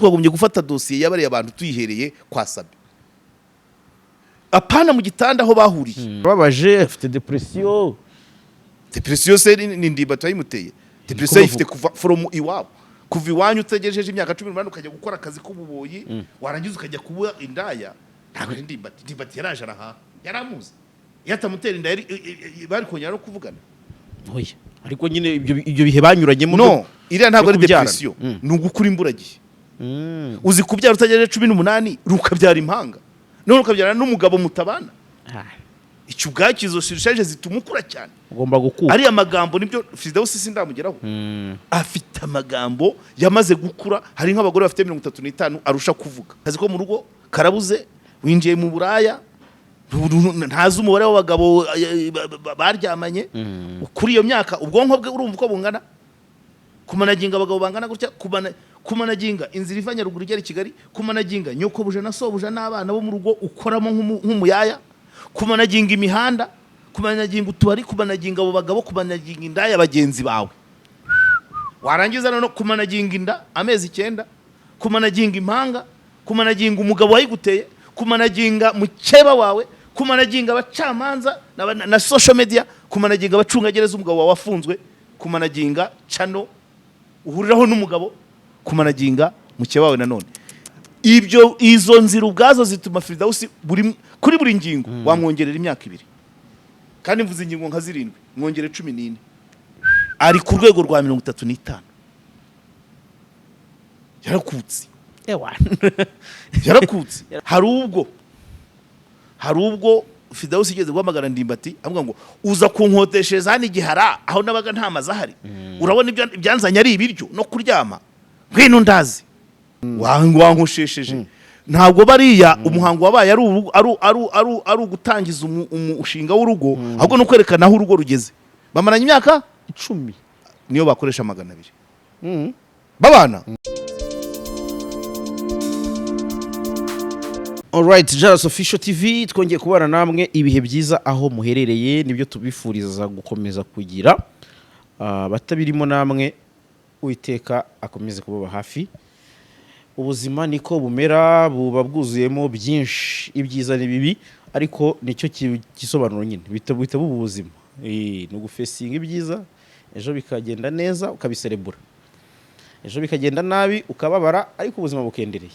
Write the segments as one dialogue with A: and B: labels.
A: Twagombye gufata dosiye y'abariya bantu tuyihereye kwa Sabe, apana mu gitanda aho bahuriye.
B: Babaje afite depression.
A: Depression se ni Ndimbati wayimuteye? Depression ifite kuva from iwabo, kuva iwanyu utegereje imyaka 18 ukajya gukora akazi k'ububoyi, warangiza ukajya kuba indaya. Ntabwo ari Ndimbati. Ndimbati yaraje arahaha, yaramuzi. Iyo atamutera inda bari kongera no kuvugana?
B: Oya, ariko nyine ibyo bihe banyuranyemo.
A: No, iriya ntabwo
B: byo
A: ari
B: kubyarana.
A: depression, ni ugukura imburagihe. Uzi kubyara utagejeje 18, ukabyara impanga, none ukabyarana n'umugabo mutabana? Icyo ubwacyo, izo surcharge zituma ukura cyane.
B: Ugomba gukuka.
A: Ariya magambo nibyo Firidausi sindamugeraho. Afite amagambo yamaze gukura. Hari nk'abagore bafite 35 arusha kuvuga. Akazi ko mu rugo karabuze, winjiye mu buraya, ntazi umubare w'abagabo baryamanye. Kuri iyo myaka ubwonko bwe urumva uko bungana? Kumanaginga abagabo bangana gutya, kumanaginga inzira iva Nyaruguru igera i Kigali, kumanaginga nyokobuja na sobuja n'abana bo mu rugo ukoramo nk'umuyaya, kumanaginga imihanda, kumanaginga utubari, kumanaginga abo bagabo, kumanaginga indaya bagenzi bawe, warangiza noneho kumanaginga inda amezi 9, kumanaginga impanga, kumanaginga umugabo wayiguteye, kumanaginga mukeba wawe, kumanaginga abacamanza na social media, kumanaginga abacungagereza umugabo wawe wafunzwe, kumanaginga channel uhuriraho n'umugabo, kumanaginga mukeba wawe nanone. Ibyo, izo nzira ubwazo zituma Firidausi kuri buri ngingo wamwongerera imyaka 2. Kandi mvuze ingingo nka zirindwi, mwongere 14, ari ku rwego rwa 35. Yarakutse.
B: Ewa.
A: Yarakutse. Hari ubwo Firidausi igeze guhamagara Ndimbati avuga ngo: "Uza kunkoteshereza hano igihara aho nabaga nta mazu ahari. Urabona ibyo ibyanzanye ari ibiryo no kuryama? Ngwino ndazi wankoshesheje." Ntabwo bariya umuhango wabaye ari ari ugutangiza umushinga w'urugo, ahubwo ni ukwerekana aho urugo rugeze. Bamaranye imyaka
B: 10.
A: Niyo bakoresha 200 babana.
B: Alright, Jaras Official TV, twongeye kubana namwe. Ibihe byiza aho muherereye, nibyo tubifuriza gukomeza kugira. Batabirimo namwe, Uwiteka akomeze kubaba hafi. Ubuzima niko bumera, buba bwuzuyemo byinshi, ibyiza n'ibibi, ariko nicyo gisobanuro nyine bita buba ubuzima. Ni ugufacinga ibyiza, ejo bikagenda neza ukabiserebura, ejo bikagenda nabi ukababara, ariko ubuzima bukendereye.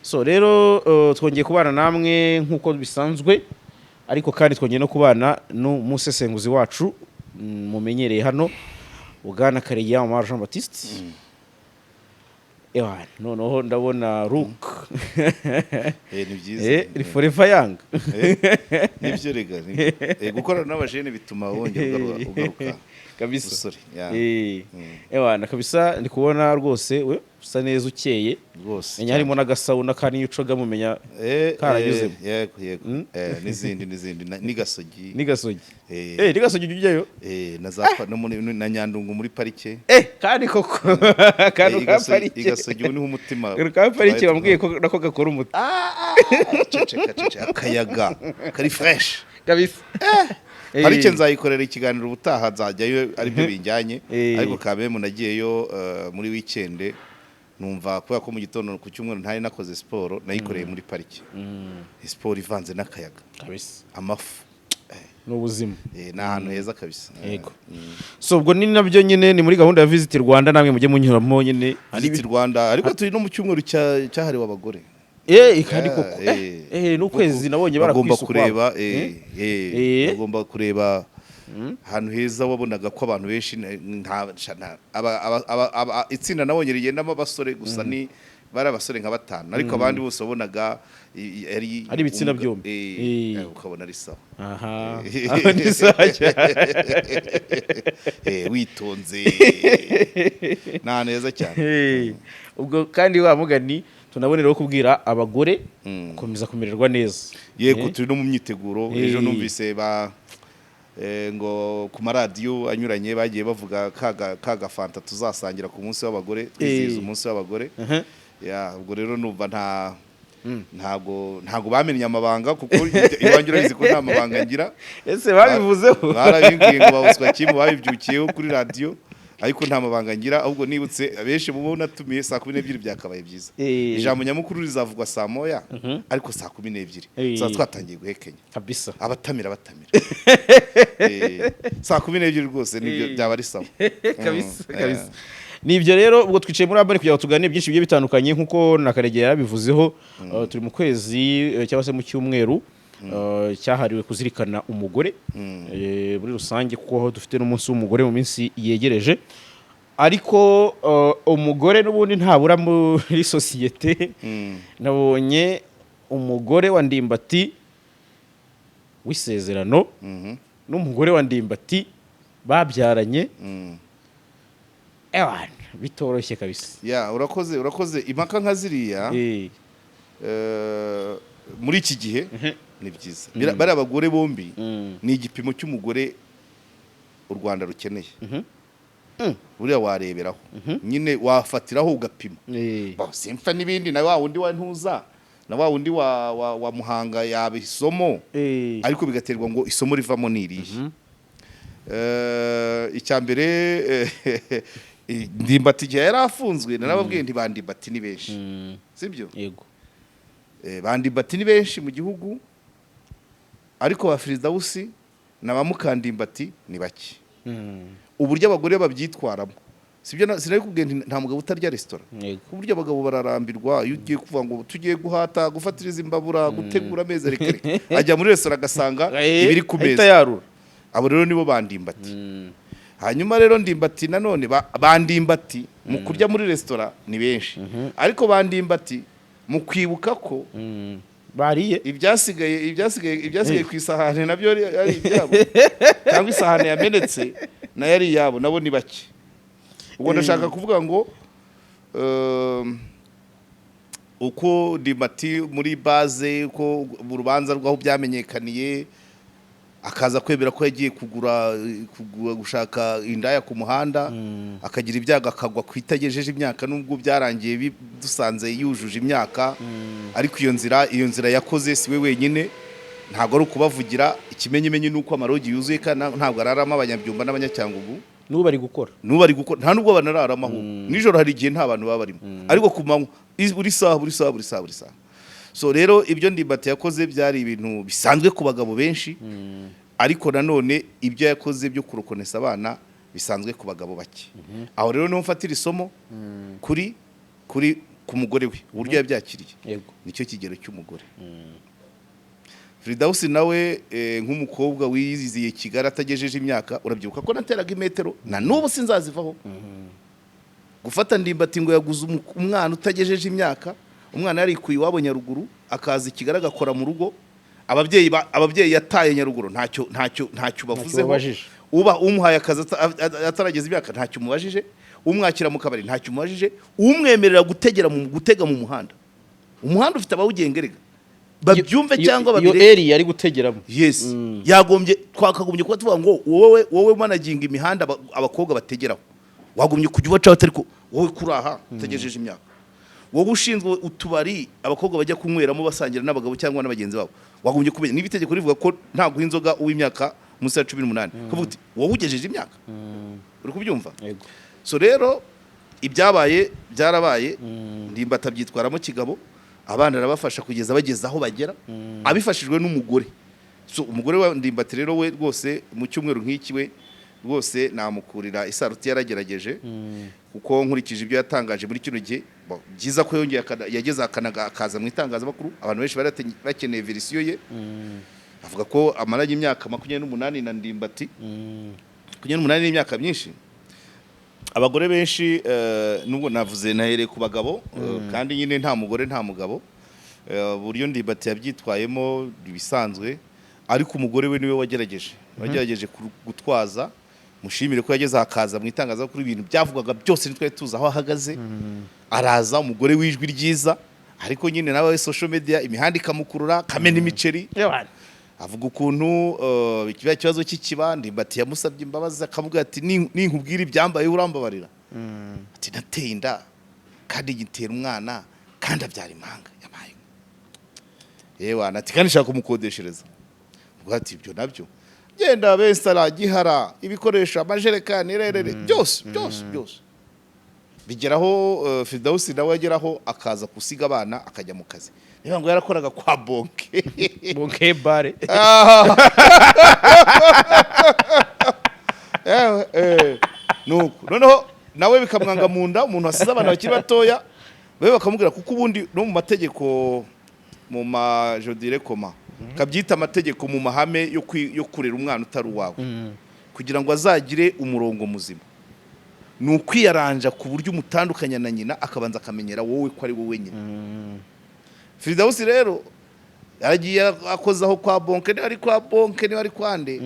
B: So rero twongeye kubana namwe nk'uko bisanzwe, ariko kandi twongeye no kubana n'umusesenguzi wacu mumenyereye hano, Bwana Karegeya Omar Jean Baptiste. Ewa, noneho ndabona look
A: Ni byiza.
B: Ni forever young.
A: Nibyo rega, nibyo. Gukorana n'abajene bituma wongera ugaruka
B: kabisa
A: busore, ya.
B: Ewana kabisa, ndi kubona rwose we usa neza, ukeye.
A: Rwose.
B: Menya harimo n'agasabuna kandi iyo ucoga mumenya karanyuzemo.
A: Yego. N'izindi n'igasogi.
B: N'igasogi.
A: Eh.
B: N'igasogi ujya ujyayo?
A: Na za no muri na Nyandungu muri parike.
B: Kandi koko akantu ka parike.
A: Igasogi ubu niho umutima.
B: Akantu ka parike bambwiye ko nako gakora umuti.
A: Ceceka ceceka, akayaga kari fresh.
B: Kabisa.
A: Parike nzayikorera ikiganiro ubutaha, nzajyayo aribyo binjyanye. Ariko kabemu nagiyeyo muri weekend, numva kubera ko mu gitondo ku cyumweru ntari nakoze siporo, nayikoreye muri parike, siporo ivanze n'akayaga.
B: Kabisa.
A: Amafu.
B: Ni ubuzima.
A: Ni ahantu heza kabisa.
B: Yego. So ubwo ni nabyo nyine, ni muri gahunda ya Visit Rwanda, namwe mujye munyuramo nyine.
A: Visit Rwanda, ariko turi no mu cyumweru cyahariwe abagore.
B: Kandi koko. N'ukwezi nabonye
A: bagomba
B: barakwise ukwabo.
A: kureba bagomba kureba ahantu heza wabonaga ko abantu benshi nta itsinda nabonye rigendamo abasore gusa, ni bari abasore nka batanu, ariko abandi bose wabonaga ari
B: Ari ibitsina byombi.
A: Ukabona ari sawa.
B: Aha. Aho ni sawa cyane.
A: Witonze, ni ahantu heza cyane.
B: Ubwo kandi wa mugani tunaboneraho kubwira abagore gukomeza kumererwa neza.
A: Yego, turi no mu myiteguro. Ejo numvise ba ngo ku maradiyo anyuranye bagiye bavuga kaga fanta tuzasangira ku munsi w'abagore, twizihiza umunsi w'abagore. Ya, ubwo rero numva ntago bamennye amabanga, kuko iwanjye urabizi ko nta mabanga ngira.
B: Ese babivuzeho?
A: Barabimbwiye ngo babuswa kimwe, babibyukiyeho kuri radiyo. Ariko nta mabanga ngira, ahubwo nibutse abenshi mu bo natumiye 12:00 byakabaye byiza. Ijambo nyamukuru rizavugwa saa 1, ariko 12:00 tuzaba twatangiye guhekenya. Abatamira batamira. 12:00 rwose nibyo byaba ari sawa.
B: Kabisa. Ni ibyo rero, ubwo twicaye muri Urban kugira ngo tuganire byinshi bigiye bitandukanye, nk'uko na Karegeya yarabivuzeho. Turi mu kwezi cyangwa se mu cyumweru cyahariwe kuzirikana umugore muri rusange, kuko dufite n'umunsi w'umugore mu minsi yegereje. Ariko umugore n'ubundi ntabura muri sosiyete. Nabonye umugore wa Ndimbati w'isezerano n'umugore wa Ndimbati babyaranye. Ewana, bitoroshye kabisa.
A: Ya, urakoze, urakoze. Impaka nka ziriya muri iki gihe ni byiza. Bariya bagore bombi ni igipimo cy'umugore u Rwanda rukeneye. Buriya wareberaho nyine, wafatiraho ugapima. Bo, simfa n'ibindi na wa wundi wa ntuza na wa wundi wa Muhanga yaba isomo, ariko bigaterwa ngo isomo rivamo ni irihe. Icya mbere, Ndimbati igihe yari afunzwe narababwiye nti ba Ndimbati ni benshi, sibyo?
B: Yego.
A: Ba Ndimbati ni benshi mu gihugu, ariko ba Firidawusi na ba Mukandimbati ni bake. Uburyo abagore babyitwaramo, sibyo? Sinabikubwiye nti nta mugabo utarya resitora. Uburyo abagabo bararambirwa iyo ugiye kuvuga ngo tugiye guhata, gufatiriza imbabura, gutegura ameza, reka reka, ajya muri resitora agasanga ibiri ku
B: Ahita
A: meza.
B: yarura.
A: Abo rero nibo bandimbati. Hanyuma rero Ndimbati nanone bandimbati mu kurya muri resitora ni benshi, ariko bandimbati mu kwibuka ko
B: Bariye
A: ibyasigaye ku isahani nabyo ari ibyabo, cyangwa isahani yamenetse nayo ari iyabo, nabo ni bake. Ubwo ndashaka kuvuga ngo uko Ndimbati muri baze, uko mu rubanza rw'aho byamenyekaniye, akaza kwemera ko yagiye kugura gushaka indaya ku muhanda, akagira ibyago akagwa ku itagejeje imyaka, nubwo byarangiye dusanze yujuje imyaka. Ariko iyo nzira yakoze si we wenyine, ntabwo ari ukubavugira. Ikimenyimenyi ni uko amarogi yuzuye kandi ntabwo araramo Abanyabyumba n'Abanyacyangugu.
B: N'ubu bari gukora.
A: N'ubu bari gukora, nta nubwo banararamo. Ahubwo nijoro hari igihe nta bantu baba barimo, ariko ku manywa buri saha, buri saha, buri saha, buri saha. So rero ibyo Ndimbati yakoze byari ibintu bisanzwe ku bagabo benshi, ariko nanone ibyo yakoze byo kurokonesa abana bisanzwe ku bagabo bake. Aho rero niho mfatira isomo kuri ku mugore we, uburyo yabyakiriye. Nicyo kigero cy'umugore. Firidawusi nawe nk'umukobwa wiyiziye Kigali atagejeje imyaka, urabyibuka ko nateraga imetero, na n'ubu sinzazivaho. Gufata Ndimbati ngo yaguze umwana utagejeje imyaka, umwana yarikuye iwabo Nyaruguru akaza i Kigali agakora mu rugo, ababyeyi yataye Nyaruguru ntacyo bavuzeho.
B: Babajije.
A: Uba umuhaye akazi atarageza imyaka ntacyo umubajije, umwakira mu kabari ntacyo umubajije, umwemerera gutega mu muhanda. Umuhanda ufite abawugengerega, babyumve cyangwa
B: iyo
A: babireke.
B: Eri yari gutegeramo.
A: Yes, yagombye, twakagombye kuba tuvuga ngo wowe managinga imihanda abakobwa bategeraho, wagombye kujya ubacaho, atari ko wowe kuri aha utagejeje imyaka. Wowe ushinzwe utubari abakobwa bajya kunyweramo basangira n'abagabo cyangwa na bagenzi babo, wagombye kumenya niba itegeko rivuga ko nta guha inzoga uw'imyaka munsi ya 18, kuvuga uti wowe ugejeje imyaka. Uri kubyumva?
B: Yego.
A: So rero ibyabaye byarabaye. Ndimbati abyitwaramo kigabo, abana arabafasha kugeza bageze aho bagera, abifashijwe n'umugore. So umugore wa Ndimbati rero we rwose mu cyumweru nk'iki we rwose namukurira isaruti, yaragerageje, kuko nkurikije ibyo yatangaje muri kino gihe, byiza ko yongeye yageze akaza mu itangazamakuru. Abantu benshi bari bakeneye version ye. Avuga ko amaranye imyaka 28 na Ndimbati. 28 ni imyaka myinshi. Abagore benshi, nubwo navuze nahereye ku bagabo, kandi nyine nta mugore nta mugabo. Uburyo Ndimbati yabyitwayemo ibisanzwe, ariko umugore we niwe wagerageje gutwaza. Mushimire ko yageze akaza mu itangazamakuru. Ibintu byavugwaga byose ntitwari tuzi aho ahagaze. Araza, umugore w'ijwi ryiza, ariko nyine nawe social media, imihanda ikamukurura, kamena imiceri, avuga ukuntu kiriya kibazo cy'ikiba Ndimbati yamusabye imbabazi, akavuga ati: "Ninkubwira ibyambaye urambabarira?" Ati: "Nateye inda kandi ngitera umwana kandi abyara impanga yabaye." Yewe, ati: "Kandi nshaka kumukodeshereza." Ubwo ati: "Ibyo nabyo." Genda besara gihara ibikoresho, amajerekani, rerere, byose byose byose bigeraho. Fidawusi nawe ageraho akaza gusiga abana akajya mu kazi, niba ngo yarakoraga kwa bonke.
B: Bonke bare.
A: Ah. Yewe, nuko noneho nawe bikamwanga mu nda. Umuntu wasize abana bakiri batoya, babe bakamubwira, kuko ubundi no mu mategeko, mu ma je dirais comment, kabyita amategeko, mu mahame yo kurera umwana utari uwawe kugira ngo azagire umurongo muzima, ni ukwiyaranja ku buryo umutandukanya na nyina, akabanza akamenyera wowe ko ari wowe nyina. Firidawusi rero yaragiye akozaho kwa bonke, niba ari kwa bonke, niba ari kwa nde,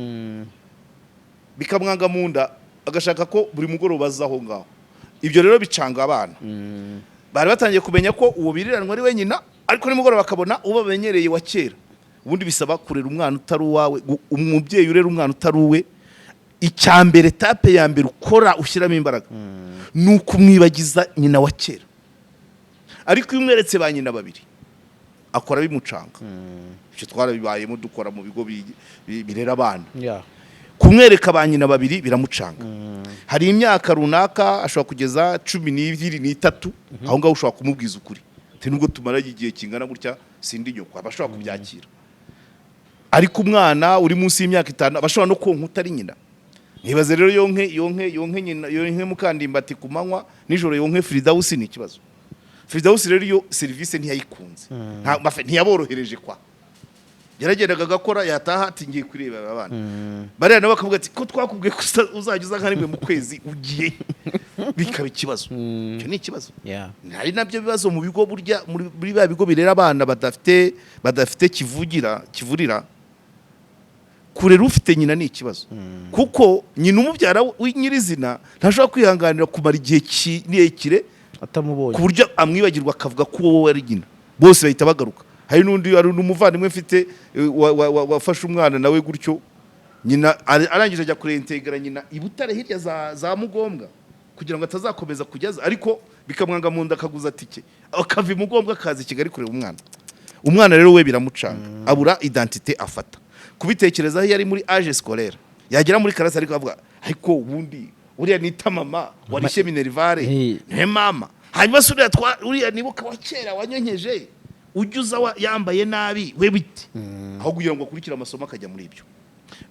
A: bikamwanga mu nda, agashaka ko buri mugoroba aza aho ngaho. Ibyo rero bicanga abana. Bari batangiye kumenya ko uwo biriranwa ari we nyina, ariko nimugoroba bakabona uwo bamenyereye wa kera. Ubundi bisaba kurera umwana utari uwawe, umubyeyi urera umwana utari uwe, icya mbere, étape ya mbere ukora ushyiramo imbaraga, ni ukumwibagiza nyina wa kera. Ariko iyo umweretse ba nyina babiri, akora bimucanga. Ibyo twarabibayemo, dukora mu bigo birera abana. Kumwereka ba nyina babiri biramucanga. Hari imyaka runaka ashobora kugeza 12, 13, aho ngaho ushobora kumubwiza ukuri. Ati nubwo tumaranye igihe kingana gutya, sindi nyoko, aba ashobora kubyakira. Ariko umwana uri munsi y'imyaka 5 aba ashobora no konka utari nyina. Nibaze rero yonke nyina, yonke Mukandimbati ku manywa, nijoro yonke Firidawusi, ni ikibazo. Firidawusi rero iyo serivisi ntiyayikunze. Ntiyaborohereje kwa yaragendaga agakora, yataha ati ngiye kureba aba bana. Bariya nabo bakavuga ati ko twakubwiye ko uzajya uza nka rimwe mu kwezi, ugiye? Bikaba ikibazo. Icyo ni ikibazo. Hari nabyo bibazo mu bigo burya, muri ba bigo birera abana badafite kivugira kivurira. Kurera ufite nyina ni ikibazo, kuko nyina umubyara nyirizina ntashobora kwihanganira kumara igihe kirekire
B: atamubonye,
A: ku buryo amwibagirwa akavuga ko wowe ari nyina. Bose bahita bagaruka. Hari n'undi, hari n'umuvandimwe mfite wafashe umwana nawe gutyo, nyina arangije ajya kurentegera nyina i Butare hirya za Mugombwa kugira ngo atazakomeza kujyaza, ariko bikamwanga mu nda, akaguza tike akava i Mugombwa akaza i Kigali kureba umwana. Umwana rero we biramucanga, abura identité, afata kubitekerezaho iyo ari muri âge scolaire, yagera muri classe ariko avuga: ariko ubundi uriya nita mama warishye minerval niwe mama? Hanyuma se uriya uriya nibuka wa kera wanyonkeje, ujya uza yambaye nabi, we bite? Aho kugira ngo akurikire amasomo akajya muri ibyo.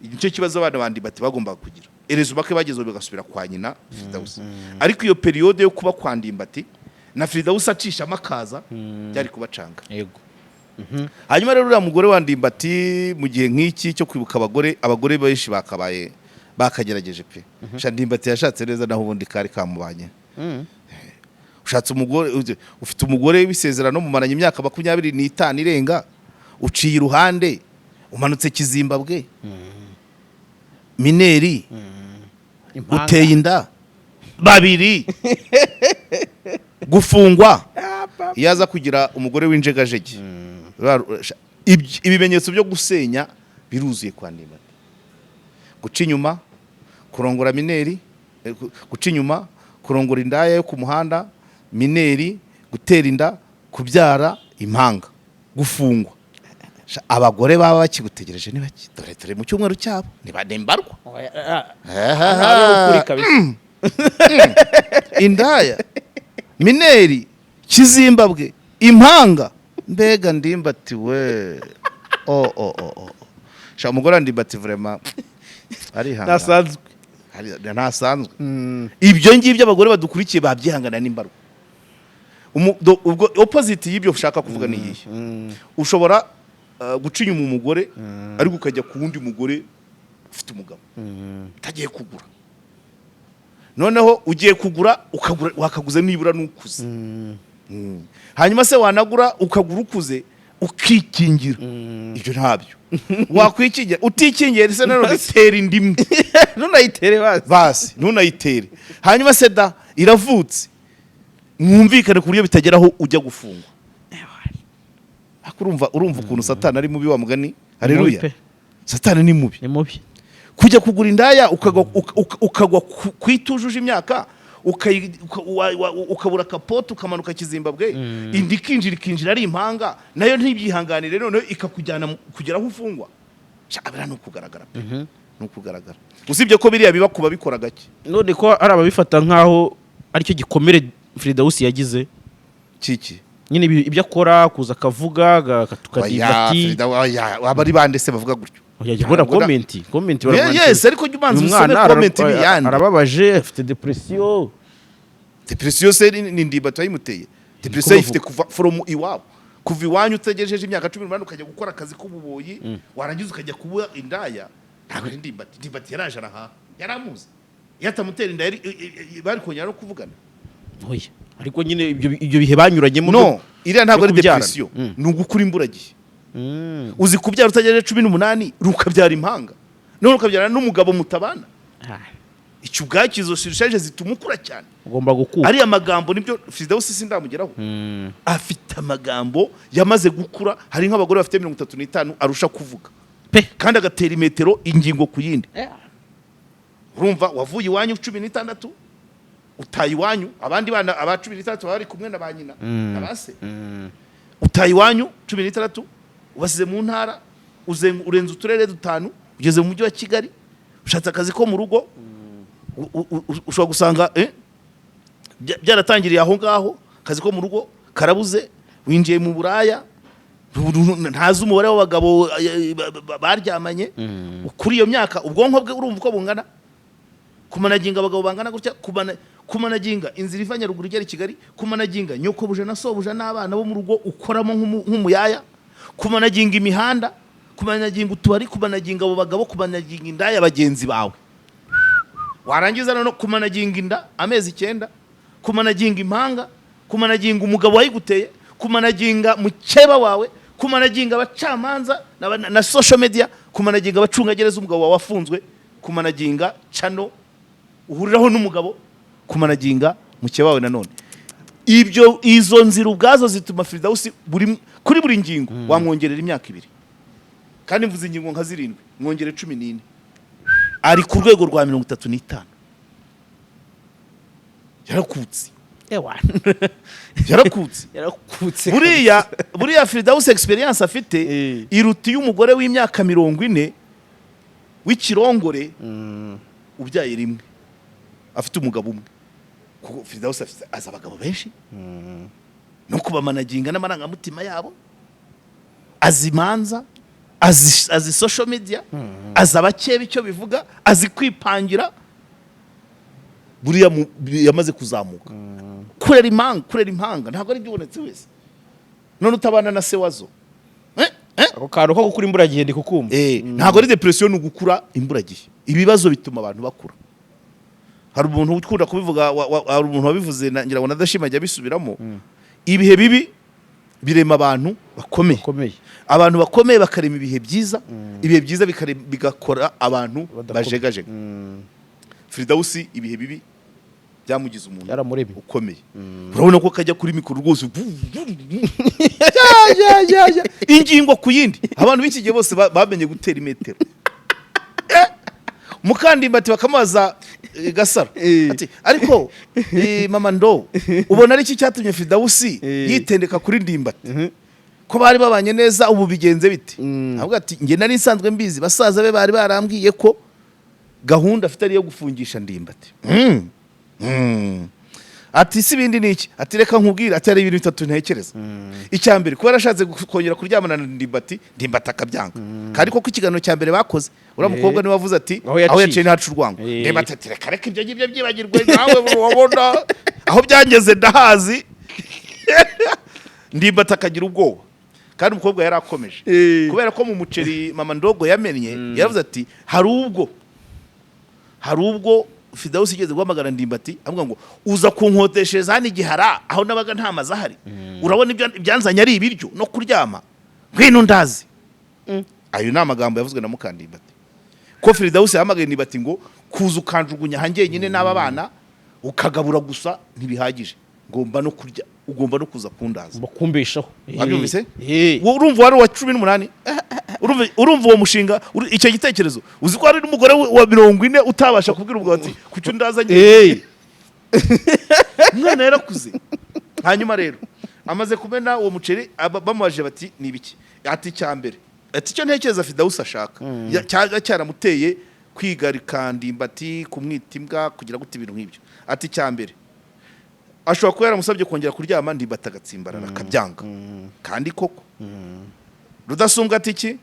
A: Nicyo kibazo abana bandi bati bagombaga kugira erezubake bagezeho bagasubira kwa nyina Firidawusi. Ariko iyo période yo kuba kwa Ndimbati na Firidawusi acishamo akaza, byari kubacanga. Hanyuma rero uriya mugore wa Ndimbati, mu gihe nk'iki cyo kwibuka abagore, abagore benshi bakabaye bakagerageje pe. Sha, Ndimbati yashatse neza, naho ubundi kari kamubanye. Ushatse umugore, ufite umugore w'isezerano, mumaranye imyaka 25 irenga, uciye iruhande, umanutse Kizimbabwe, mineur,
B: Impanga.
A: Uteye inda babiri, gufungwa. Iyo aza kugira umugore w'injegajege, ibimenyetso byo gusenya biruzuye kwa Ndimbati: guca inyuma, kurongora mineur, guca inyuma, kurongora indaya yo ku muhanda, mineur, gutera inda, kubyara impanga, gufungwa. Sha, abagore baba bakigutegereje ni bake. Dore turi mu cyumweru cyabo, ni mbarwa.
B: Oya, ah, ukuri kabisa.
A: Indaya, mineur, Kizimbabwe, impanga, mbega Ndimbati we! O o o o, sha, umugore wa Ndimbati vraiment arihangana.
B: Ntasanzwe.
A: Ntasanzwe. Ibyo ngibyo abagore badukurikiye babyihangana n'imbarwa. Ubwo opposite y'ibyo ushaka kuvuga ni iyihe? Ushobora guca inyuma umugore, ariko ukajya ku wundi mugore ufite umugabo utagiye kugura. Noneho ugiye kugura, ukagura wakaguze nibura n'ukuze. Hanyuma se wanagura, ukagura ukuze, ukikingira. Ibyo ntabyo wakwikingira. Utikingiye se nanone tera inda imwe.
B: Ntunayitere basi.
A: Basi ntunayitere. Hanyuma se da iravutse, mwumvikane ku buryo bitageraho ujya gufungwa. Ariko urumva ukuntu Satani ari mubi wa mugani. Haleluya.
B: Pe.
A: Satani ni mubi.
B: Ni mubi.
A: Kujya kugura indaya, ukagwa ku itujuje imyaka, ukabura kapote, ukamanuka Kizimbabwe, inda ikinjira ari impanga, nayo ntibyihanganire, noneho ikakujyana kugera aho ufungwa. Sha, abera ni ukugaragara pe. Ni ukugaragara, usibye ko biriya biba ku babikora gake.
B: None ko ari ababifata nk'aho aricyo gikomere Firidawusi yagize?
A: Kiki?
B: Nyine ibyo akora, kuza akavuga
A: Oya,
B: tukadimbati.
A: Frida, oya, aba ari bande se bavuga gutyo?
B: Oya, jya ubona
A: Ntabwo
B: comment
A: Yes, ariko jya ubanza
B: uyu
A: usome
B: mwana
A: comment n'iyandi.
B: Arababaje, afite depression.
A: Depression se ni Ndimbati wayimuteye? Depression
B: Niko
A: ayifite kuva from iwabo, kuva iwanyu utegejeje imyaka 18, ukajya gukora akazi k'ububoyi, warangiza ukajya kuba indaya. Ntabwo ari Ndimbati. Ndimbati yaraje arahaha, yaramuzi. Iyo atamutera inda bari kongera no kuvugana?
B: Oya, ariko nyine ibyo bihe banyuranyemo
A: No, iriya ntabwo
B: byo
A: ari
B: kubyarana.
A: depression, ni ugukura imburagihe. Uzi kubyara utagejeje 18, ukabyara impanga, none ukabyara n'umugabo mutabana? Icyo ubwacyo, izo surcharge zituma ukura cyane.
B: Ugomba gukura.
A: Ariya magambo nibyo Firidausi sindamugeraho. Afite amagambo, yamaze gukura. Hari nk'abagore bafite 35 arusha kuvuga.
B: Pe.
A: Kandi agatera imetero ingingo ku yindi. Urumva, wavuye iwanyu 16, utaye iwanyu, abandi bana aba 16 baba bari kumwe na ba nyina na ba se. Utaye iwanyu 16, ubasize mu ntara, urenze uturere dutanu, ugeze mu mujyi wa Kigali, ushatse akazi ko mu rugo. Ushobora gusanga byaratangiriye aho ngaho. Akazi ko mu rugo karabuze, winjiye mu buraya. Ntazi umubare w'abagabo baryamanye kuri iyo myaka. Ubwonko bwe urumva uko bungana? Kumanaginga abagabo bangana gutya, kumanaginga inzira iva Nyaruguru igera i Kigali, kumanaginga nyokobuja na sobuja n'abana bo mu rugo ukoramo nk'umuyaya, kumanaginga imihanda, kumanaginga utubari, kumanaginga abo bagabo, kumanaginga indaya bagenzi bawe, warangiza noneho kumanaginga inda amezi 9, kumanaginga impanga, kumanaginga umugabo wayiguteye, kumanaginga mukeba wawe, kumanaginga abacamanza na social media, kumanaginga abacungagereza umugabo wawe wafunzwe, kumanaginga channel uhuriraho n'umugabo, kumanaginga mukeba wawe nanone. Ibyo, izo nzira ubwazo zituma Firidausi kuri buri ngingo wamwongerera imyaka 2. Kandi mvuze ingingo nka zirindwi, mwongere 14, ari ku rwego rwa 35. Yarakutse.
B: Ewa.
A: Yarakutse.
B: Yarakutse.
A: Buriya Firidausi experience afite iruta iy'umugore w'imyaka 40 w'ikirongore ubyaye rimwe, afite umugabo umwe, kuko Firidausi afite, azi abagabo benshi no kubamanaginga n'amarangamutima yabo, azi imanza, azi social media, azi abakeba icyo bivuga, azi kwipangira. Buriya yamaze kuzamuka. Kurera impanga ntabwo ari ibyubonetse wese, none utabana na se wazo. Eh? Eh?
B: Ako kantu ko gukura imburagihe ndi kukumva.
A: Ntabwo ari depression, ni ugukura imburagihe. Ibibazo bituma abantu bakura. Hari umuntu ukunda kubivuga, hari umuntu wabivuze, ngira ngo nadashima ajya abisubiramo: ibihe bibi birema abantu bakomeye.
B: Komeye.
A: Abantu bakomeye bakarema ibihe byiza, ibihe byiza bigakora abantu
B: Badakomeye.
A: bajegajega. Firidausi ibihe bibi byamugize umuntu
B: Yaramuremye.
A: ukomeye. Urabona ko kajya kuri mikoro rwose, ya, ya, ya, ya. Ingingo ku yindi. Abantu b'iki gihe bose bamenye gutera imetero. Mukandimbati bakamubaza, Gasaro, ati: "Ariko mama ndo ubona ari iki cyatumye Firidausi yitendeka kuri Ndimbati, ko bari babanye neza, ubu bigenze bite?" Avuga ati: "Njye nari nsanzwe mbizi, basaza be bari barambwiye ko gahunda afite ari iyo gufungisha Ndimbati." Ati: "Si ibindi ni iki?" Ati: "Reka nkubwire." Ati: "Hari ibintu bitatu ntekereza. Icya mbere, kuba yarashatse kongera kuryamana na Ndimbati, Ndimbati akabyanga." Kandi koko ikiganiro cya mbere bakoze, uriya mukobwa niwe wavuze ati:
B: Aho yaciye.
A: "Aho yaciye ntacu urwango." Ndimbati ati: "Reka reka, ibyo ngibyo byibagirwe nawe, wabona aho byangeze ndahazi." Ndimbati akagira ubwoba, kandi umukobwa yari akomeje, kubera ko mu muceri mama ndogo yamennye yaravuze ati: Hari ubwo Fidawusi igeze guhamagara Ndimbati avuga ngo: 'Uza kunkoteshereza hano igihara aho nabaga nta mazu ahari. Urabona ibyo ibyanzanye ari ibiryo no kuryama? Ngwino ndazi.'" Ayo ni amagambo yavuzwe na Mukandimbati, ko Firidawusi yahamagaye Ndimbati ngo: "Kuza ukanjugunya aha njyenyine n'aba bana, ukagabura gusa ntibihagije, ngomba no kurya, ugomba no kuza kundaza."
B: Bakumbeshaho.
A: Wabyumvise?
B: Eh.
A: Wowe urumva wari uwa 18, urumva uwo mushinga, icyo gitekerezo, uzi ko hari n'umugore wa 40 utabasha kubwira umugabo ati: "Kuki undazanye?" Umwana yarakuze. Hanyuma rero amaze kumena uwo muceri, bamubajije bati: "Ni ibiki?" Ati: "Icya mbere," ati, "icyo ntekereza Fidawusi ashaka cyangwa cyaramuteye Kwigarika Ndimbati, kumwita imbwa, kugira gute, ibintu nk'ibyo. Ati icya mbere, ashobora kuba yaramusabye kongera kuryama, Ndimbati agatsimbarara akabyanga. Kandi koko Rudasumbwa ati iki?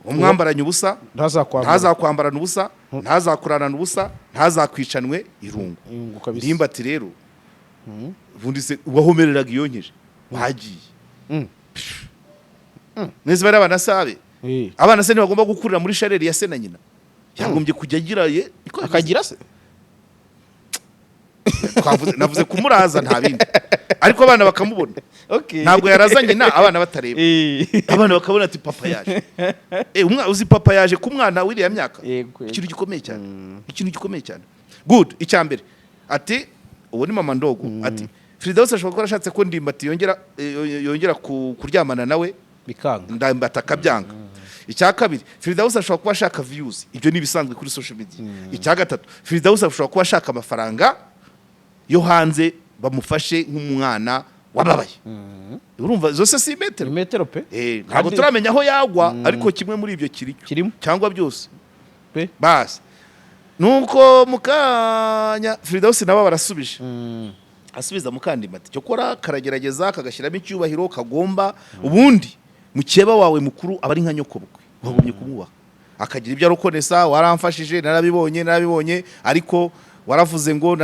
A: Umwambaranye ubusa
B: Ntazakwambara.
A: Ntazakwambarana ubusa, ntazakurarana ubusa, ntazakwicanwe irungu.
B: Irungu kabisa.
A: Ndimbati rero ubundi se wahomereraga iyonkeje wagiye? Neza, bari abana sabe. Abana se ntibagomba gukurira muri chaleur ya se na nyina? Yagombye kujya agira ye.
B: Akagira se.
A: Navuze kumuraza, nta bindi, ariko abana bakamubona. Ntabwo yaraza nyina abana batareba. Abana bakabona ati papa yaje. Uzi papa yaje ku mwana w'iriya myaka?
B: Yego.
A: Ikintu gikomeye cyane, ikintu gikomeye cyane. Good. Icya mbere ati, uwo ni mama ndogo, ati Firidausi ashobora kuba yarashatse ko Ndimbati yongera kuryamana nawe,
B: Bikanga.
A: Ndimbati akabyanga. Icya kabiri, Firidausi ashobora kuba ashaka views, ibyo ni ibisanzwe kuri social media. Icya gatatu, Firidausi ashobora kuba ashaka amafaranga yo hanze bamufashe nk'umwana wababaye. Urumva zose si metero?
B: Metero pe.
A: Ntabwo turamenya aho yagwa, ariko kimwe muri ibyo kiri cyo.
B: Kirimo.
A: Cyangwa byose.
B: Pe.
A: Basi nuko mukanya Firidausi nabo barasubije, asubiza Mukandimbati cyokora karagerageza kagashyiramo icyubahiro kagomba. Ubundi mukeba wawe mukuru aba ari nka nyokobukwe, wagumye kumwubaha, akagira ibyo arokonesa. Waramfashije, narabibonye, narabibonye, ariko waravuze ngo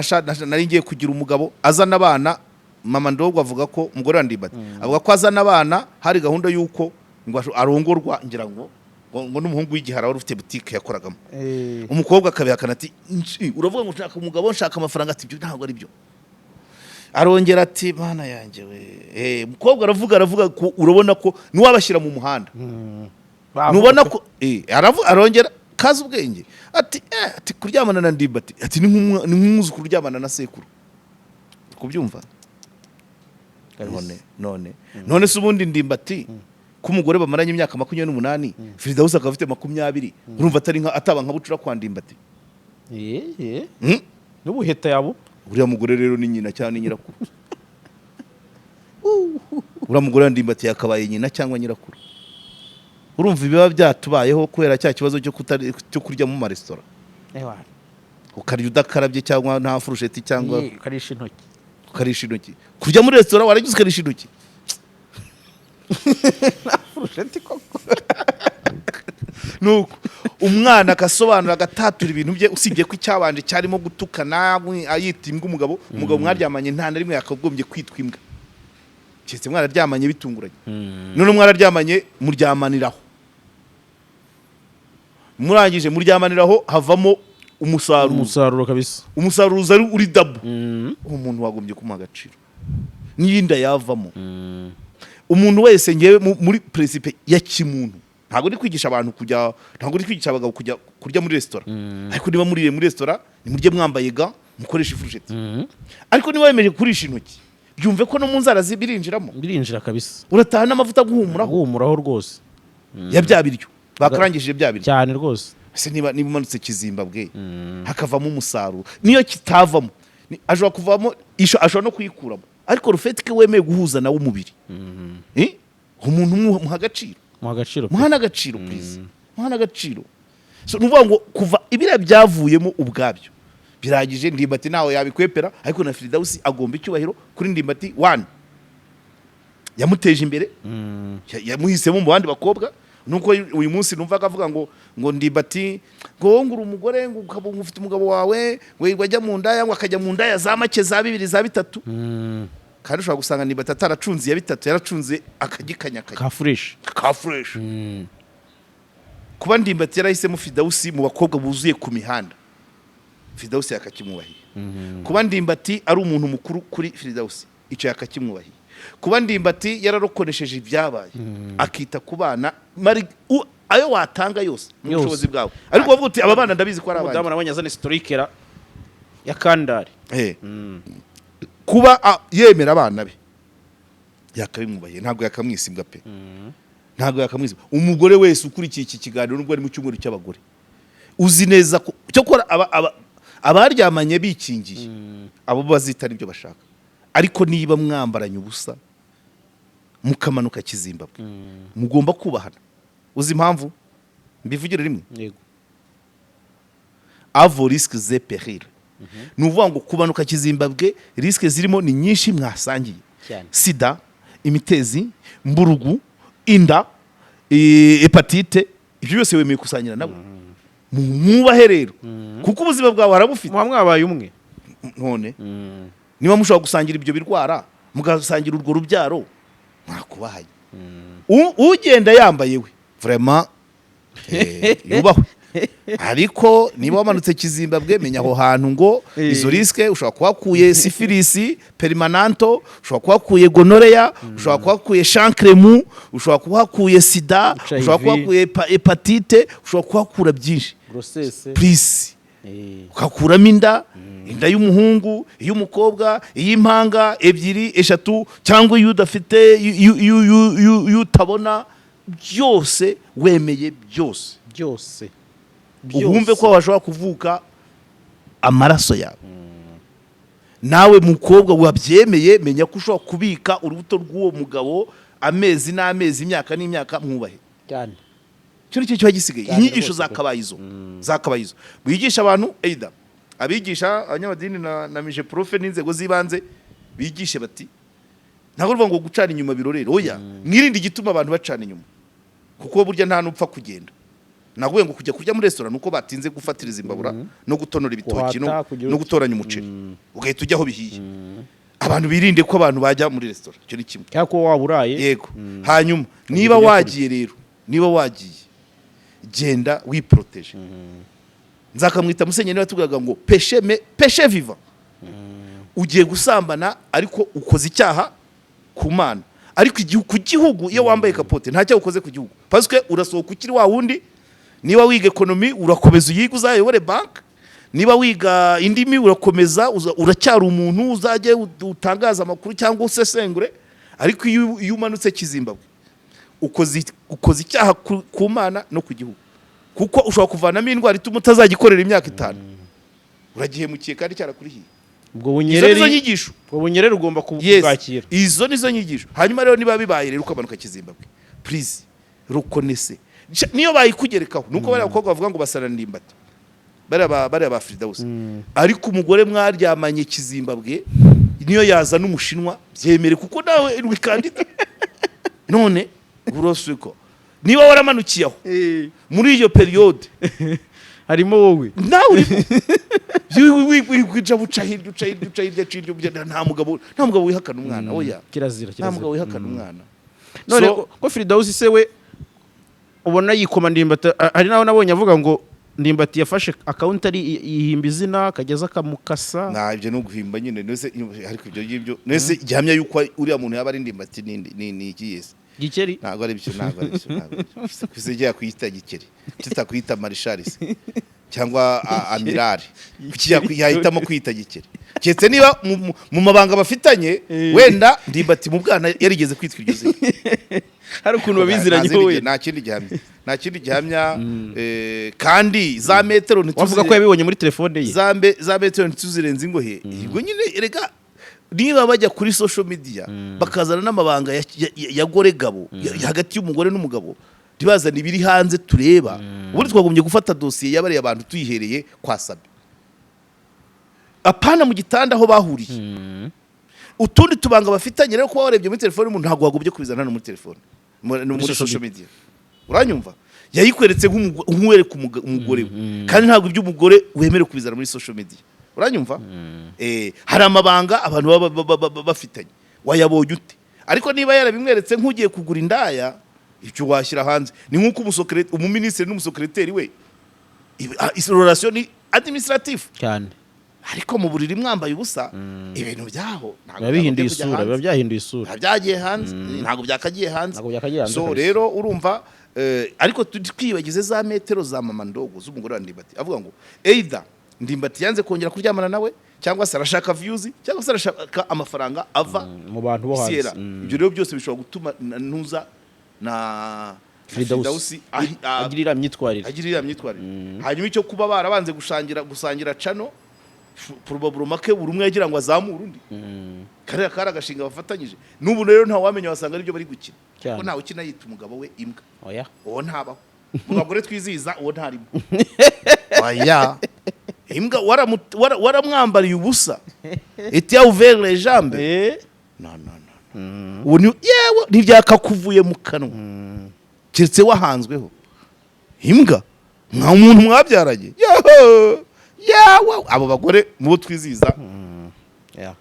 A: nari ngiye kugira umugabo azana abana. Mama ndogo avuga ko umugore wa Ndimbati avuga ko azana abana hari gahunda y'uko ngo arongorwa, ngira ngo n'umuhungu w'igihara wari ufite butike yakoragamo. Umukobwa akabihakana ati: Uravuga ngo nshaka umugabo, nshaka amafaranga." Ati ibyo ntabwo ari byo. Arongera ati mana yanjye we. Umukobwa aravuga, aravuga ko urabona ko niwabashyira mu muhanda nubona ko arongera kazi ubwenge ati ati kuryamana na Ndimbati, ati ni nk'umwuzukuru uryamana na sekuru. Kubyumva none se ubundi Ndimbati ko umugore bamaranye imyaka 28, Firidausi akaba afite 20, urumva atari nka ataba nka bucura kwa Ndimbati?
B: N'ubuheta yabo.
A: Uriya mugore rero ni nyina cyangwa ni nyirakuru. Uriya mugore wa Ndimbati yakabaye nyina cyangwa nyirakuru. Urumva ibiba byatubayeho kubera cya kibazo cyo kurya mu maresitora, ukarya udakarabye cyangwa nta furusheti cyangwa
B: Ukarisha intoki.
A: Ukarisha intoki. Kurya muri resitora warangiza ukarisha intoki.
B: Furusheti koko.
A: Nuko umwana agasobanura, agatatura ibintu bye, usibye ko icyabanje cyarimo gutukana, ayita imbwa umugabo. Umugabo mwaryamanye nta na rimwe yakagombye kwitwa imbwa, keretse mwararyamanye bitunguranye. None mwararyamanye, muryamaniraho, murangije muryamaniraho havamo umusaruro.
B: Umusaruro kabisa.
A: Umusaruro uza ari uri double. Umuntu wagombye kumuha agaciro n'iyinda yavamo. Umuntu wese, ngewe muri principe ya kimuntu, ntabwo ndi kwigisha abantu kujya, ntabwo ndi kwigisha abagabo kujya kurya muri resitora, ariko niba muriye muri resitora nimurye mwambaye ga, mukoreshe ifurusheti. Ariko niba wemeje kurisha intoki, byumve ko no mu nzara birinjiramo.
B: Birinjira kabisa.
A: Urataha n'amavuta aguhumuraho.
B: Guhumuraho rwose.
A: Ya bya biryo bakarangishije, bya biryo.
B: Cyane rwose.
A: Ese niba umanutse Kizimbabwe hakavamo umusaruro, niyo kitavamo ashobora kuvamo ashobora no kuyikuramo, ariko rufetike wemeye guhuza nawe umubiri, umuntu muha agaciro.
B: Muha agaciro pe.
A: Muha n'agaciro, please, muha n'agaciro. So ni ukuvuga ngo kuva ibiriya byavuyemo ubwabyo birangije. Ndimbati ntawe yabikwepera, ariko na Firidausi agomba icyubahiro kuri Ndimbati. One, yamuteje imbere, yamuhisemo mu bandi bakobwa. Nuko uyu munsi numvaga avuga ngo Ndimbati ngo wowe ngo uri umugore, ngo ukaba ufite umugabo wawe, ngo yirirwa ajya mu ndaya, ngo akajya mu ndaya za make, za bibiri, za bitatu. Kandi ushobora gusanga Ndimbati ataracunze iya bitatu, yaracunze akagikanyakanya.
B: Ka fresh.
A: Ka fresh. Kuba Ndimbati yarahisemo Fidawusi mu bakobwa buzuye ku mihanda, Fidawusi yakakimwubahiye. Kuba Ndimbati ari umuntu mukuru kuri Fidawusi, icyo yakakimwubahiye. Kuba Ndimbati yararokoresheje ibyabaye, akita ku bana, ayo watanga yose mu
B: Yose.
A: bushobozi bwawe, ariko wavuga uti aba bana ndabizi ko ari
B: Umudamu
A: abanjye.
B: nabonye azana historikera ya kandari.
A: Kuba yemera abana be yakabimwubahiye, ntabwo yakamwisimbwa pe, ntabwo yakamwisimbwa. Umugore wese ukurikiye iki kiganiro, nubwo ari mu cyumweru cy'abagore, uzi neza ko cyokora abaryamanye bikingiye, abo bazita ibyo bashaka, ariko niba mwambaranye ubusa mukamanuka Kizimbabwe, mugomba kubahana. Uzi impamvu mbivugire rimwe?
B: Yego.
A: À vos risques et périls. Ni ukuvuga ngo kumanuka Kizimbabwe, risques zirimo ni nyinshi mwasangiye. Sida, imitezi, mburugu, inda, hépatite, ibyo byose wemeye gusangira nabo. Mwubahe rero, kuko ubuzima bwawe harabufite.
B: Muba mwabaye umwe.
A: None niba mushobora gusangira ibyo birwara, mugasangira urwo rubyaro, mwakubahanye. Ugenda yambaye we, vraiment, yubahwe. Ariko niba wamanutse Kizimbabwe, menya aho hantu ngo izo risques ushobora kuba wakuye syphilis permanente, ushobora kuba wakuye gonorrhea, ushobora kuba wakuye chancre mou, ushobora kuba wakuye sida,
B: HIV.
A: ushobora kuba wakuye hépatite, ushobora kuhakura byinshi.
B: Grossesse.
A: Please, ugakuramo inda, inda y'umuhungu, iy'umukobwa, iy'impanga ebyiri, eshatu, cyangwa iyo udafite, iyo utabona, byose wemeye byose.
B: Byose.
A: Wumve ko hashobora kuvuka amaraso yawe. Nawe mukobwa wabyemeye, menya ko ushobora kubika urubuto rw'uwo mugabo amezi n'amezi, imyaka n'imyaka. Mwubahe. Icyo nicyo kiba gisigaye. Inyigisho zakabaye izo, zakabaye izo wigisha abantu, either abigisha, abanyamadini na MIGEPROF n'inzego z'ibanze bigishe bati: "Ntabwo ruvuga ngo gucana inyuma birorero, oya, mwirinde igituma abantu bacana inyuma," kuko burya nta n'upfa kugenda. Navuye ngo kujya kurya muri resitora nuko batinze gufatiriza imbabura no gutonora ibitoki
B: Guhata, kugira
A: no
B: uti.
A: gutoranya umuceri, ugahita ujya aho bihiye. Abantu birinde ko abantu bajya muri resitora, icyo ni kimwe.
B: Cyangwa ko waba uraye.
A: Yego. Hanyuma niba
B: ujya
A: wagiye rero, niba wagiye, genda wiporoteje. Nzakamwita Musenyeri niba tuvugaga ngo péché, mais péché vivant. Ugiye gusambana ariko ukoze icyaha ku Mana, ariko ku gihugu, iyo wambaye capote nta cyaha ukoze ku gihugu, parce que urasohoka ukiri wa wundi. Niba wiga économie, urakomeza uyige, uzayobore banki. Niba wiga indimi, urakomeza, uracyari umuntu, uzajye utangaza amakuru cyangwa usesengure. Ariko iyo umanutse Kizimbabwe, ukoze icyaha ku Mana no ku gihugu, kuko ushobora kuvanamo indwara ituma utazagikorera imyaka 5. Uragihemukiye kandi cyarakurihiye.
B: Ubwo
A: Izo
B: bunyereri
A: nizo nyigisho.
B: Ubwo bunyereri ugomba kubwakira.
A: Izo nizo nyigisho. Hanyuma rero niba bibaye rero ukamanuka Kizimbabwe, please, reconnaissez. Niyo bayikugerekaho, nuko bariya bakobwa bavuga ngo basana Ndimbati, bariya ba Firidawusi, ariko umugore mwaryamanye Kizimbabwe niyo yazana umushinwa, byemere, kuko nawe uri kandida. None urosiko niba waramanukiye aho muri iyo période,
B: Harimo wowe.
A: Nawe urimo wica, buca hirya, uca hirya, uca hirya, uca hirya. Nta mugabo wihakana umwana, oya.
B: Kirazira.
A: Nta
B: Kirazira.
A: mugabo wihakana umwana.
B: None ko Firidawusi se we ubona yikoma Ndimbati, hari naho nabonye avuga ngo Ndimbati yafashe account ari yihimba izina, akageza akamukasa.
A: Nta, ibyo ni uguhimba nyine. Nese ariko ibyo ngibyo, nese gihamya yuko uriya muntu yaba ari Ndimbati ni ikihe se?
B: Gikeri.
A: Ntabwo ari byo, ntabwo ari byo, ntabwo ari byo. Kuki igiye kwiyita Gikeri, tutakwita Marishari se cyangwa Amirari? Kuki yahitamo kwiyita Gikeri? Keretse niba mu mabanga bafitanye, wenda Ndimbati mu bwana yarigeze kwitwa iryo zina.
B: Hari ukuntu babiziranye.
A: Nta zindi
B: Wowe.
A: Nta kindi gihamya, nta kindi gihamya. Kandi za metero
B: Wavuga ko yabibonye muri telefone ye.
A: za metero ntituzirenze ingohe. Ubwo nyine erega niba bajya kuri social media bakazana n'amabanga ya gore gabo, hagati y'umugore n'umugabo, ntibazane ibiri hanze tureba. Ubundi twagombye gufata dosiye y'abariya abantu tuyihereye kwa Sabe, apana mu gitanda aho bahuriye. Utundi tubanga bafitanye rero, kuba warebye muri telefone y'umuntu, ntabwo wagombye kubizana hano muri telefone, muri
B: social
A: social media. Uranyumva? Yayikweretse nk'uwereka umugore we, kandi ntabwo iby'umugore wemerewe kubizana muri social media. Uranyumva? Hari amabanga abantu baba bafitanye, wayabonye ute? Ariko niba yarabimweretse nk'ugiye kugura indaya, ibyo washyira hanze ni nk'uko umuminisitiri n'umusekereteri we, relation ni administratif. Ariko mu buriri mwambaye ubusa, ibintu byaho ntabwo
B: Biba bihinduye
A: byakagombye kujya
B: isura, biba
A: hanze.
B: byahinduye isura.
A: Biba byagiye hanze, ntabwo byakagiye hanze.
B: Ntabwo byakagiye hanze
A: So
B: kabisa.
A: rero urumva, ariko twibagize za metero za mama ndogo z'umugore wa Ndimbati, avuga ngo either Ndimbati yanze kongera kuryamana nawe, cyangwa se arashaka views, cyangwa se arashaka amafaranga ava
B: mu bantu bo hanze.
A: Sierra. Ibyo rero byose bishobora gutuma ntuza na
B: Firidausi.
A: Firidausi
B: agira iriya myitwarire.
A: Agira iriya myitwarire. Hanyuma icyo kuba barabanze gusangira channel, probablement ke buri umwe yagira ngo azamure undi. Kariya kari agashinga bafatanyije. N'ubu rero nta wamenya, wasanga aribyo bari gukina, kuko ntawe ukina yita umugabo we imbwa.
B: Oya.
A: Uwo ntabaho mu bagore twizihiza, uwo ntarimo, oya. Imbwa waramwambariye ubusa, et tu as ouvert les jambes. No, no, no, ubu ni yewe ntibyakakuvuye mu kanwa, keretse wahanzweho imbwa nka umuntu mwabyaranye. Yaho, yawe, abo bagore mubo twizihiza.
B: Yeah.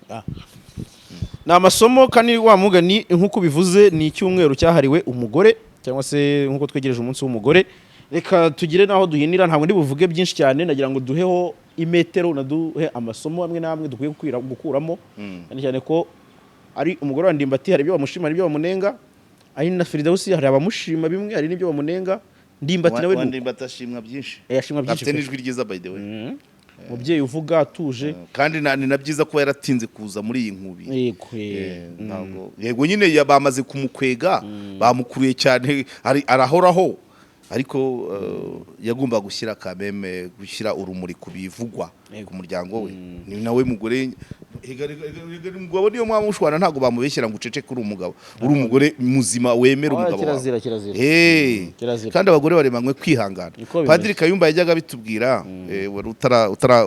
B: Ni amasomo kandi wa mugani nk'uko bivuze, ni icyumweru cyahariwe umugore, cyangwa se nk'uko twegereje umunsi w'umugore, reka tugire n'aho duhinira. Ntabwo ndi buvuge byinshi cyane, nagira ngo duheho imetero, unaduhe amasomo amwe n'amwe dukwiye gukuramo, cyane cyane ko ari umugore wa Ndimbati, hari ibyo bamushima, hari ibyo bamunenga, ari na Firidausi, hari abamushima bimwe, hari n'ibyo bamunenga. Ndimbati nawe ni uko.
A: Ndimbati ashimwa byinshi.
B: Ashimwa byinshi
A: Afite
B: pe.
A: n'ijwi ryiza, by the way.
B: Umubyeyi uvuga atuje.
A: Kandi ni na byiza kuba yaratinze kuza muri iyi nkubi.
B: Yego.
A: Ntabwo yego nyine bamaze kumukwega, bamukuruye cyane, arahoraho, ariko yagomba gushyira kameme, gushyira urumuri ku bivugwa ku muryango we. Ni nawe mugore. Ega, umugabo niyo mwamushwana, ntabwo bamubeshyira ngo uceceke, uri umugabo, uri umugore muzima wemera
B: Ah,
A: umugabo wawe.
B: Kirazira, kirazira. Kirazira.
A: Kandi abagore baremanywe kwihangana.
B: Niko bimeze.
A: Padiri Kayumba yajyaga abitubwira, wari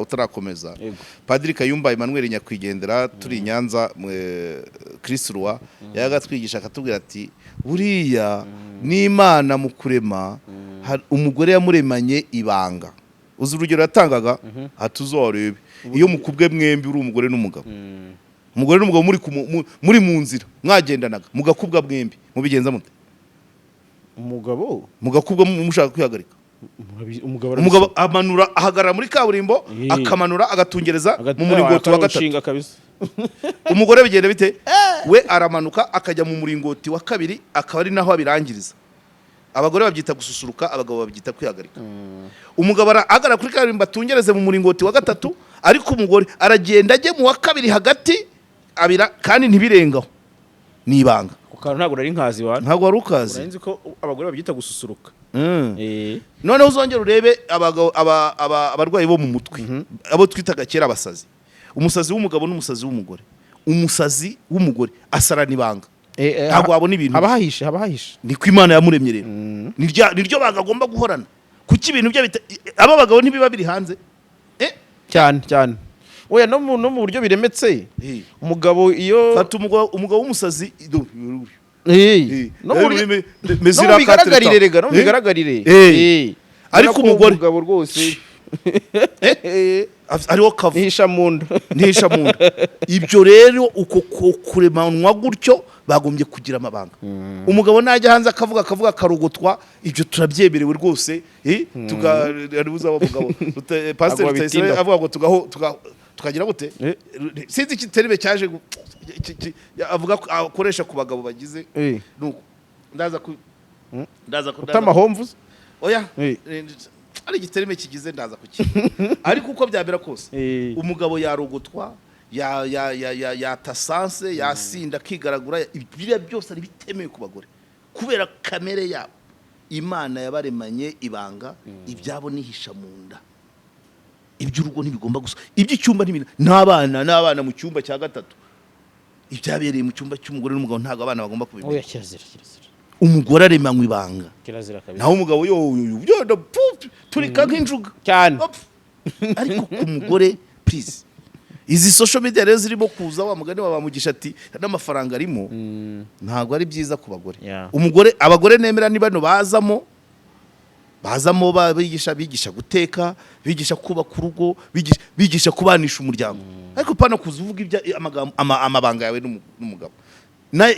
A: utarakomeza. Padiri Kayumba Emmanuel, nyakwigendera, turi i Nyanza, Christ Roi, yajyaga atwigisha akatubwira ati: "Buriya n'Imana mu kurema umugore yamuremanye ibanga." Uzi urugero yatangaga? Ati: "Uzarebe iyo mukubwe mwembi, uri umugore n'umugabo, umugore n'umugabo muri mu nzira mwagendanaga, mugakubwa mwembi, mubigenza mute?"
B: Umugabo
A: Mugakubwa mushaka kwihagarika.
B: Umugabo
A: Umugabo amanura, ahagarara muri kaburimbo, akamanura, agatungereza mu muringoti wa gatatu.
B: Nshinga kabisa.
A: Umugore bigenda bite? We aramanuka akajya mu muringoti wa kabiri, akaba ari naho abirangiriza. Abagore babyita gususuruka, abagabo babyita kwihagarika. Umugabo arahagarara kuri kaburimbo atungereze mu muringoti wa gatatu, ariko umugore aragenda ajye mu wa kabiri hagati abira, kandi ntibirengaho, ni ibanga.
B: Ku kantu ntabwo nari nkazi wa.
A: Ntabwo wari ukazi?
B: Nari nzi ko abagore babyita gususuruka.
A: Noneho uzongera urebe abagabo, abarwayi bo mu mutwe, abo twitaga kera abasazi, umusazi w'umugabo n'umusazi w'umugore. Umusazi w'umugore asarana ibanga. Ntabwo wabona ibintu
B: Haba hahishe, haba hahishe.
A: Niko Imana yamuremye rero. Niryo banga agomba guhorana. Kuki ibintu bye aba bagabo ntibiba biri hanze?
B: Cyane cyane. Oya, no mu buryo biremetse, umugabo iyo
A: Fata umugabo w'umusazi
B: No mu buryo no mu bigaragarire, rega no mu bigaragarire.
A: Ariko
B: Ubona ko
A: umugore
B: umugabo rwose
A: ariho kava.
B: Nihisha mu nda.
A: Ntisha mu nda. Ibyo rero uko kuremanwa gutyo, bagombye kugira amabanga. Umugabo najya hanze akavuga akarogotwa, ibyo turabyemerewe rwose. Tuga ari uzaba mugabo Pasiteri
B: Ntabwo
A: Rutayisire
B: babitindaho.
A: avuga ngo tugaho tukagira gute? Sinzi ikiterime cyaje avuga ko akoresha ku bagabo bagize. Nuko ndaza ku
B: Utamahomvu.
A: Oya. Ari igiterime kigize, ndaza kuki, ariko uko byabera kose, umugabo yarogotwa, ya ya ya ya yatasanse, yasinda, akigaragura, biriya byose ari bitemewe ku bagore kubera kamere yabo. Imana yabaremanye ibanga, ibyabo nihisha mu nda, iby'urugo ntibigomba gusa, iby'icyumba ntibina n'abana mu cyumba cya gatatu. Ibyabereye mu cyumba cy'umugore n'umugabo ntabwo abana bagomba kubimenya.
B: Oya, kirazira, kirazira.
A: Umugore aremanywe ibanga.
B: Kirazira kabisa.
A: Naho umugabo yo yo yo turika nk'injuga.
B: Cyane.
A: Opf. Ariko ku mugore, please, izi social media rero zirimo kuza, wa mugani wa bamugisha ati n'amafaranga arimo, ntabwo ari byiza ku bagore. Umugore, abagore nemera ni bano bazamo bigisha guteka, bigisha kubaka urugo, bigisha kubanisha umuryango, ariko pana kuza uvuga ibya amagambo amabanga yawe n'umugabo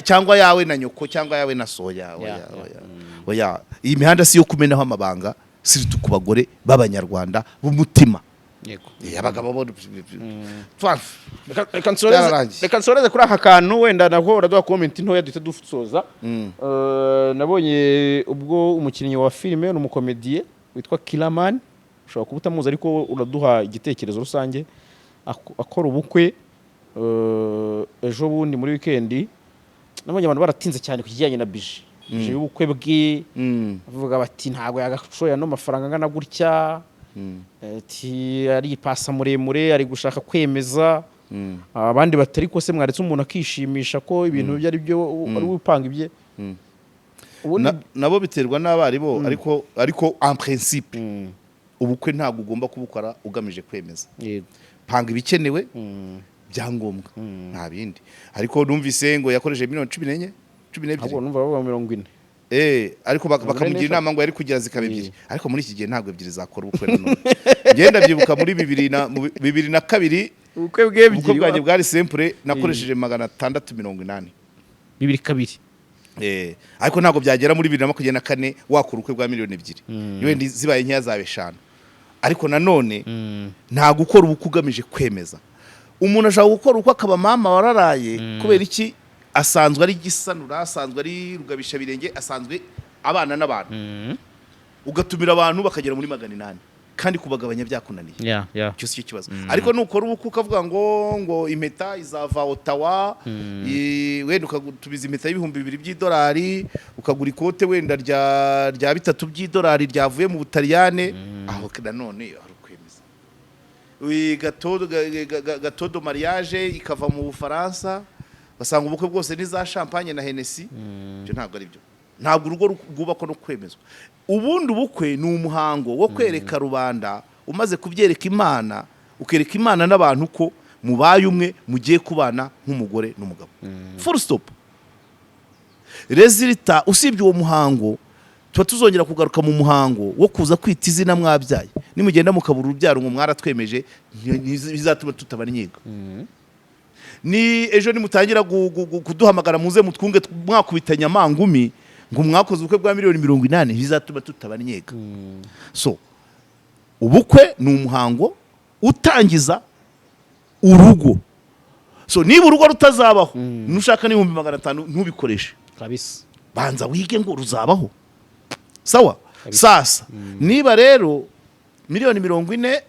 A: cyangwa yawe na nyoko cyangwa yawe na soya. Oya, oya, oya, iyi mihanda si yo kumenaho amabanga, surtout ku bagore b'Abanyarwanda b'umutima.
B: Yego.
A: Abagabo bo
B: Reka nsoreze.
A: Byararangiye.
B: Reka nsoreze kuri aka kantu, wenda nabwo uraduha comment ntoya duhita dusoza. Nabonye ubwo umukinnyi wa filime, ni umukomediye witwa Killaman, ushobora kuba utamuzi ariko uraduha igitekerezo rusange, akora ubukwe ejo bundi muri weekend, nabonye abantu baratinze cyane ku kijyanye na budget y'ubukwe bwe, bavuga bati ntabwo yagashoye ano mafaranga angana gutya, ati ari ipasa muremure, ari gushaka kwemeza abandi batari ko se mwaretse umuntu akishimisha, ko ibintu ibyo ari byo ari we upanga ibye ubundi.
A: Nabo biterwa n'abaribo, ariko en principe Ubukwe ntabwo ugomba kubukora ugamije kwemeza. Panga ibikenewe, byangombwa, nta bindi. Ariko numvise ngo yakoresheje miliyoni 14, 12.
B: Ahubwo numva bavuga 40.
A: Ariko bakamugira
B: 43.
A: inama ngo yari kugira zikaba ebyiri, ariko muri iki gihe ntabwo ebyiri zakora ubukwe. Nanone ngenda byibuka muri bibiri na mu 2002,
B: Ubukwe bw'ebyiri.
A: ubukwe bwanjye bwari simple, nakoresheje 680.
B: 2 2.
A: Ariko ntabwo byagera muri 2024 wakora ubukwe bwa miliyoni 2, wenda zibaye nkeya zaba 5. Ariko nanone nta gukora ubukwe ugamije kwemeza. Umuntu ashobora gukora ubukwe akaba mama wararaye. Kubera iki? Asanzwe ari gisanura, asanzwe ari rugabishabirenge, asanzwe abana n'abantu, ugatumira abantu bakagera muri 800 kandi kubagabanya byakunaniye.
B: Ya ya
A: Icyo si cyo kibazo. Ariko nukora ubukwe ukavuga ngo impeta izava Ottawa, wenda ukatubiza impeta y'2000 by'idolari, ukagura ikote wenda rya 3 by'idolari ryavuye mu Butaliyane, aho nanone hari ukwemeza. Gâteau de mariage ikava mu Bufaransa, basanga ubukwe bwose ni za champagne na Hennessy. Ibyo ntabwo ari byo. Ntabwo urugo rwubakwa no kwemezwa. Ubundi ubukwe ni umuhango wo kwereka rubanda, umaze kubyereka Imana, ukereka Imana n'abantu ko mubaye umwe, mugiye kubana nk'umugore n'umugabo, full stop. Résultat, usibye uwo muhango, tuba tuzongera kugaruka mu muhango wo kuza kwita izina mwabyaye. Nimugenda mukabura urubyaro ngo mwaratwemeje, bizatuma tutaba nyiga. Ni ejo nimutangira kuduhamagara muze mutwunge, mwakubitanye amangumi ngo mwakoze ubukwe bwa miliyoni 80, bizatuma tutaba nyega. So ubukwe ni umuhango utangiza urugo. So niba urugo rutazabaho, nushaka n'500,000 ntubikoreshe. Banza wige ngo ruzabaho. Sawa. Sasa niba rero miliyoni 40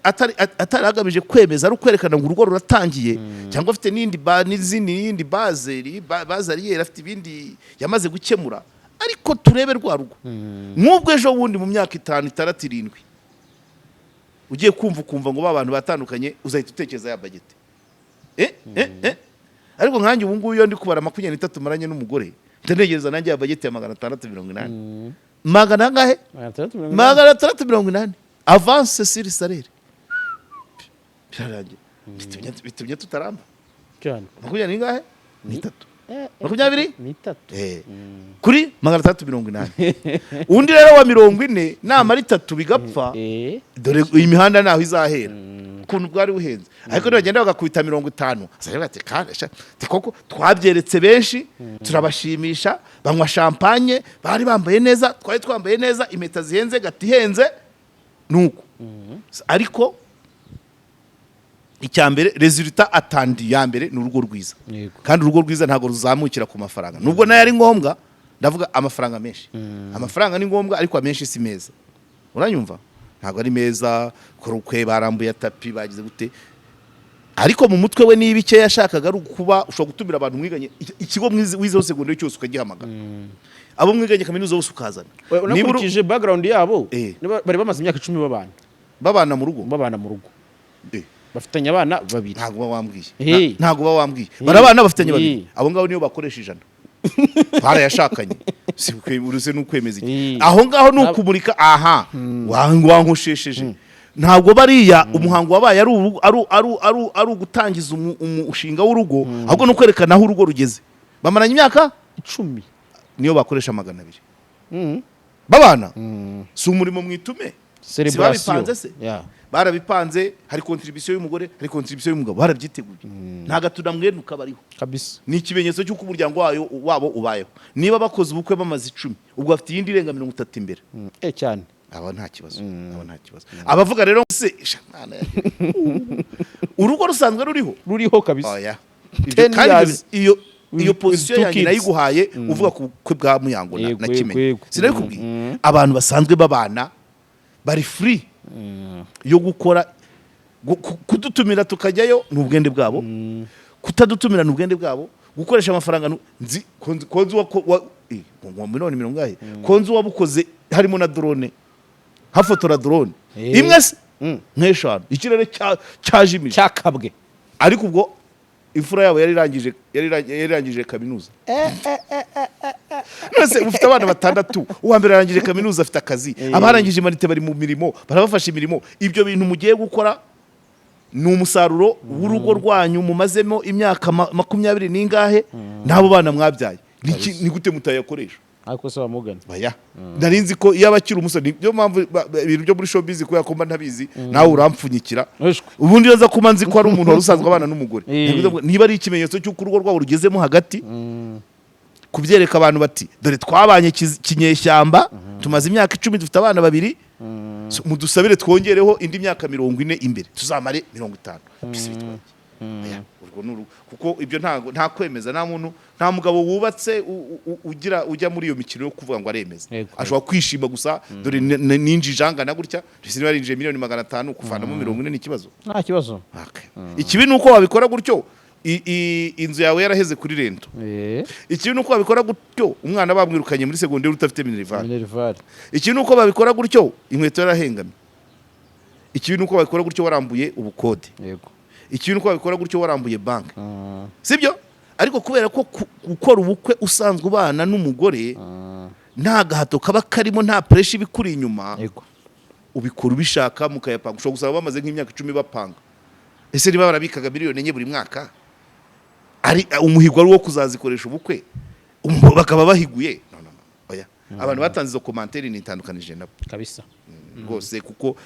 A: atari agamije kwemeza, ari ukwerekana ngo urugo ruratangiye, cyangwa afite n'indi n'izindi n'iyindi bazeri bazariyeri, afite ibindi yamaze gukemura. Ariko turebe rwa rugo nk'ubwo ejo bundi mu myaka 5, 6, 7, ugiye kumva ukumva ngo ba bantu batandukanye, uzahita utekereza ya budget. Ariko nkanjye ubu ngubu iyo ndi kubara 23 maranye n'umugore, ndategereza nanjye ya budget ya 680. Magana angahe?
B: 680.
A: 680 avance sur salaire, birarangiye. Bitumye tutaramba.
B: Cyane.
A: Makumyabiri n'ingahe? Ni itatu. 20?
B: Ni itatu.
A: Kuri 680. Undi rero wa 40 namara itatu bigapfa, dore iyi mihanda ntaho izahera ukuntu bwari buhenze. Ariko nibagenda bagakubita 50, azajya bati kandi sha, ati koko twabyeretse benshi, turabashimisha, banywa champagne, bari bambaye neza, twari twambaye neza, impeta zihenze, gâteau ihenze, nuko. Ariko icya mbere, résultat attendu ya mbere ni urugo rwiza. Kandi urugo rwiza ntabwo ruzamukira ku mafaranga, nubwo nayo ari ngombwa. Ndavuga amafaranga menshi. Amafaranga ni ngombwa, ariko amenshi si meza. Uranyumva? Ntabwo ari meza. Kora ukwe, barambuye tapis, bagize gute, ariko mu mutwe we niba icyo yashakaga ari ukuba ushobora gutumira abantu mwiganye ikigo wizeho segonderi cyose ukagihamagara, abo mwiganye kaminuza bose ukazana.
B: We,
A: Niba
B: unakurikije background yabo, niba bari bamaze imyaka 10 babana.
A: Babana mu rugo.
B: Babana mu rugo. Bafitanye abana babiri.
A: Ntabwo uba wambwiye.
B: Hey.
A: Ntabwo uba wambwiye. Barabana, bafitanye babiri.
B: Hey.
A: Abo ngabo niyo bakoresha 100, barayashakanye. Si uretse n'ukwemeza iki?
B: Hey.
A: Aho ngaho ni ukumurika aha wankoshesheje. Ntabwo bariya umuhango wabaye ari ari ugutangiza umushinga w'urugo, ahubwo ni ukwerekana aho urugo rugeze. Bamaranye imyaka
B: 10.
A: Niyo bakoresha 200 babana, si umurimo mwitume.
B: Celebration.
A: Babipanze se?
B: Yeah.
A: Barabipanze. Hari contribution y'umugore, hari contribution y'umugabo, barabyiteguye. Nta gatuna mwenuka bariho. Ni ikimenyetso cy'uko umuryango wabo ubayeho. Niba bakoze ubukwe bamaze 10, ubwo bafite iyindi irenga 30 imbere.
B: Cyane.
A: Aba nta kibazo, aba nta kibazo. Abavuga rero se sha, mwana yanjye. Urugo rusanzwe ruriho.
B: Ruriho kabisa.
A: Oya.
B: 10
A: Kandi
B: years.
A: iyo
B: With
A: position
B: two
A: yanjye
B: kids.
A: nayiguhaye uvuga ku bukwe bwa Muyango na Kimenyi. Sinabikubwiye? Abantu basanzwe babana bari free yo gukora kudutumira tukajyayo ni ubwende bwabo, kutadutumira ni ubwende bwabo, gukoresha amafaranga nzi konzi wa ngo miliyoni mirongo ingahe, konzi wabukoze harimo na drone, hafotora drone imwe se nk'eshanu, ikirere cyajimije.
B: Cyakabwe.
A: Ariko ubwo imfura yabo yari irangije kaminuza. None mufite abana batandatu, uwa mbere arangije kaminuza, afite akazi, abarangije humanité bari mu mirimo, barabafasha imirimo. Ibyo bintu mugiye gukora ni umusaruro w'urugo rwanyu mumazemo imyaka 20 n'ingahe n'abo bana mwabyaye. Ni gute mutayakoresha?
B: Ariko se wamugana?
A: Baya, nari nzi ko iyo aba akiri umusore, niyo mpamvu ibintu byo muri showbiz, kubera ko mba ntabizi, nawe urampfunyikira.
B: Wishwe.
A: Ubundi iyo nza kuba nzi ko ari umuntu wari usanzwe abana n'umugore, niba ari ikimenyetso cy'uko urugo rwabo rugezemo hagati, kubyereka abantu bati: "Dore twabanye kinyeshyamba, tumaze imyaka 10, dufite abana babiri. So, mudusabire twongereho indi myaka 40 imbere, tuzamare 50." Byose bitwaye iki? Oya, urwo ni urugo, kuko ibyo ntago nta kwemeza, nta muntu, nta mugabo wubatse ugira ujya muri iyo mikino yo kuvuga ngo aremeza. Ashobora kwishima gusa: "Dore ninjije angana gutya." Mbese niba yarinjiye miliyoni 500, kuvanamo 40 ni ikibazo?
B: Nta kibazo.
A: Okay. Ikibi ni uko wabikora gutyo inzu yawe yaraheze kuri rento. Ikibi ni uko wabikora gutyo umwana bamwirukanye muri segonderi, udafite minerval.
B: Minerval.
A: Ikibi ni uko babikora gutyo inkweto yarahengamye. Ikibi ni uko babikora gutyo warambuye ubukode. Ikibi ni uko babikora gutyo warambuye banki. Sibyo? Ariko kubera ko gukora ubukwe usanzwe ubana n'umugore, nta gahato kaba karimo, nta pressure ibikuri inyuma, ubikora ubishaka, mukayapanga. Ushobora gusanga bamaze nk'imyaka 10 bapanga. Ese niba barabikaga miliyoni 4 buri mwaka, ari umuhigo ari uwo kuzazikoresha ubukwe, bakaba bahiguye? No, no, no. Oya, abantu batanze izo commentaire nitandukanije nabo rwose, kuko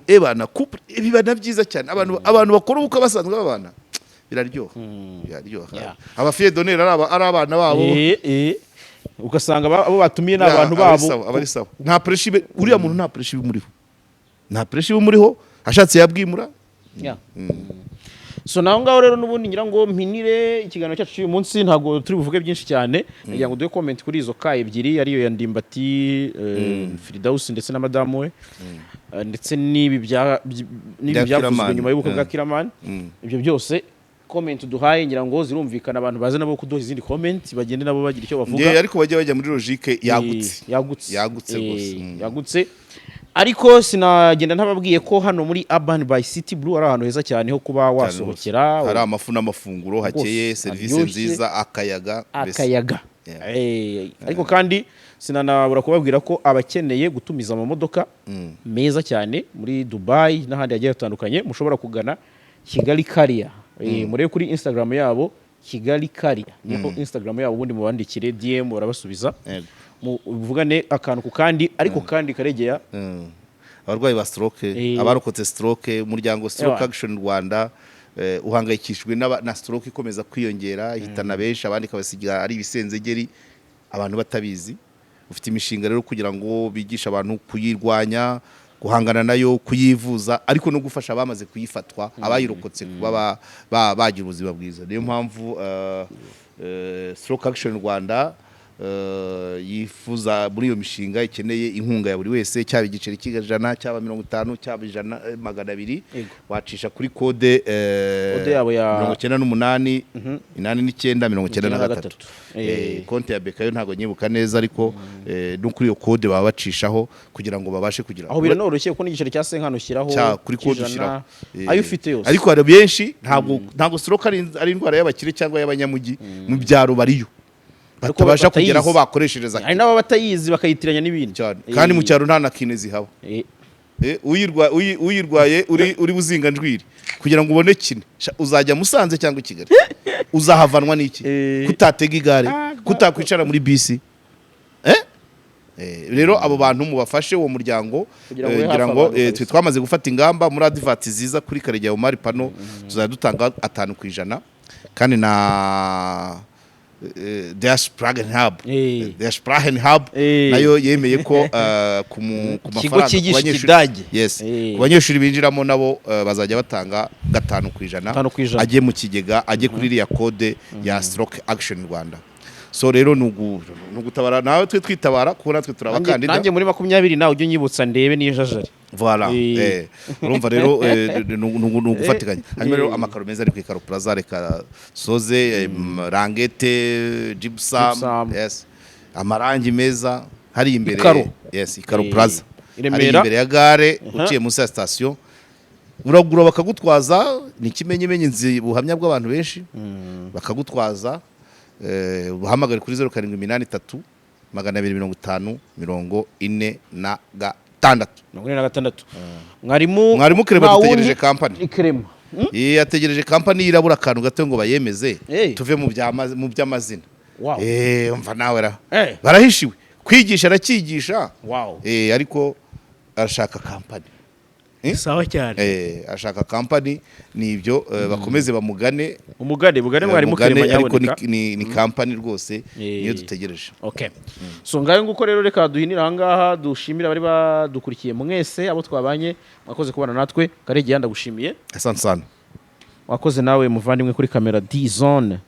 A: ebana couple biba na byiza cyane. Abantu bakora ubukwe basanzwe babana, biraryoha, biraryoha. Aba filles d'honneur ari abana babo.
B: Ugasanga abo batumiye ni
A: Ya,
B: abantu
A: aba ari
B: babo.
A: sawa, aba ari sawa. Nta pressure uriya muntu nta pressure ibimuriho, nta pressure ibimuriho, ashatse yabwimura.
B: Yeah. So naho ngaho rero n'ubundi ngira ngo mpinire ikiganiro cyacu cy'uyu munsi, ntabwo turi buvuge byinshi cyane. Nagira ngo duhe comment kuri izo ka ebyiri, ariyo ya Ndimbati, Firidausi ndetse na madamu we, ndetse n'ibi
A: Bya
B: byavuzwe
A: Kiramani.
B: nyuma y'ubukwe bwa Kiramani. Ibyo byose comment duhaye ngira ngo zirumvikana. Abantu baze nabo kuduha izindi comment, bagende nabo bagira icyo bavuga.
A: Nge ariko bajya bajya muri logique yagutse.
B: Yagutse.
A: Yagutse rwose.
B: Yagutse. Ariko sinagenda ntababwiye ko hano muri Urban by City Blue ari ahantu heza cyane ho kuba wasohokera.
A: Hari amafu n'amafunguro, hakeye,
B: Rwose,
A: serivisi
B: haryoshye.
A: nziza, akayaga mbese.
B: Akayaga.
A: Yeah.
B: Ariko kandi sinanabura kubabwira ko abakeneye gutumiza amamodoka meza cyane muri Dubai n'ahandi hagiye hatandukanye, mushobora kugana Kigali Carrier. Murebe kuri Instagram yabo, Kigali Carrier niho Instagram yabo, ubundi mubandikire DM, barabasubiza. Muvugane akantu ku kandi. Ariko kandi Karegeya,
A: Abarwayi ba stroke, abarokotse stroke, umuryango Stroke Action Rwanda uhangayikishijwe na stroke ikomeza kwiyongera, ihitana benshi, abandi ikabasiga ari ibisenzegeri abantu batabizi. Ufite imishinga rero kugira ngo bigishe abantu kuyirwanya, guhangana nayo, kuyivuza, ariko no gufasha abamaze kuyifatwa, abayirokotse, kuba bagira ubuzima bwiza. Niyo mpamvu Stroke Action Rwanda yifuza muri iyo mishinga, ikeneye inkunga ya buri wese, cyaba igiceri cy'ijana, cyaba 50, cyaba 100, 200. Wacisha kuri kode
B: Kode yabo ya
A: 98 89 93.
B: 93.
A: Konti ya BK yo ntabwo nyibuka neza, ariko no kuri iyo kode baba bacishaho kugira ngo babashe kugira
B: Aho biranoroshye kuko n'igiceri cya senkano ushyiraho,
A: cya kuri kode
B: cy'ijana,
A: ushyiraho.
B: Ayo ufite yose.
A: Ariko hari benshi, ntabwo stroke ari indwara y'abakire cyangwa y'abanyamujyi. Mu byaro bariyo
B: Ariko
A: batabasha
B: batayizi.
A: kugera aho bakoreshereza.
B: Hari n'ababa batayizi, bakayitiranya n'ibindi.
A: Cyane, kandi mu cyaro nta na kiné zihaba. Uyirwaye uri buzinganjwiri, kugira ngo ubone kiné, uzajya Musanze cyangwa i Kigali, uzahavanwa n'iki? Kutatega igare, kutakwicara muri bisi. Rero abo bantu mubafashe, uwo muryango,
B: Kugira ngo ube
A: ngira
B: hafi
A: ngo
B: abantu
A: twe
B: kabisa.
A: twamaze gufata ingamba muri advert ziza kuri Karegeya Omar Pano, tuzajya dutanga 5%. Kandi na Der Sprachen Hub, Der Sprachen Hub nayo yemeye ko ku
B: Ikigo
A: mafaranga ku
B: cyigisha
A: banyeshuri-
B: Ikidage.
A: Yes, ku banyeshuri binjiramo nabo bazajya batanga 5%,
B: 5%.
A: ajye mu kigega, ajye kuri iriya kode ya Stroke Action Rwanda. So rero ni ugutabara nawe, twe twitabara kuko natwe turi abakandida.
B: Nanjye muri 20 nawe ujye unyibutsa ndebe n'ijajari.
A: Voilà. Urumva rero ni ugufatikanya. Hanyuma rero amakaro meza ari ku Ikaro Plaza. Reka soze, rangete, gypsum,
B: Gypsum.
A: yes, amarangi meza hari imbere.
B: Ikaro.
A: Yes, Ikaro Plaza
B: i
A: hari
B: Remera.
A: imbere ya gare, uciye munsi ya station, uragura bakagutwaza. Ni ikimenyimenyi, nzi ubuhamya bw'abantu benshi bakagutwaza. Uhamagare kuri 0783 250 46.
B: 46. Mwarimu.
A: Mwarimu Clement,
B: nta wundi-
A: dutegereje company.
B: Ni Clement.
A: Yategereje company, irabura akantu gato ngo bayemeze, tuve mu by'amazina. Umva nawe ra, barahishiwe. Kwigisha arakigisha. Ariko arashaka company.
B: Sawa cyane.
A: Ashaka company, ni ibyo. Bakomeze bamugane.
B: Umugane bugane mwarimu
A: mugane,
B: Clement,
A: ariko
B: nyaboneka.
A: ni company rwose, niyo dutegereje.
B: Okay. So ngayo nguko rero, reka duhinire ahangaha, dushimire abari badukurikiye mwese, abo twabanye, mwakoze kubana natwe. Karegeya, ndagushimiye.
A: Asante sana.
B: Wakoze nawe muvandimwe kuri kamera D Zone.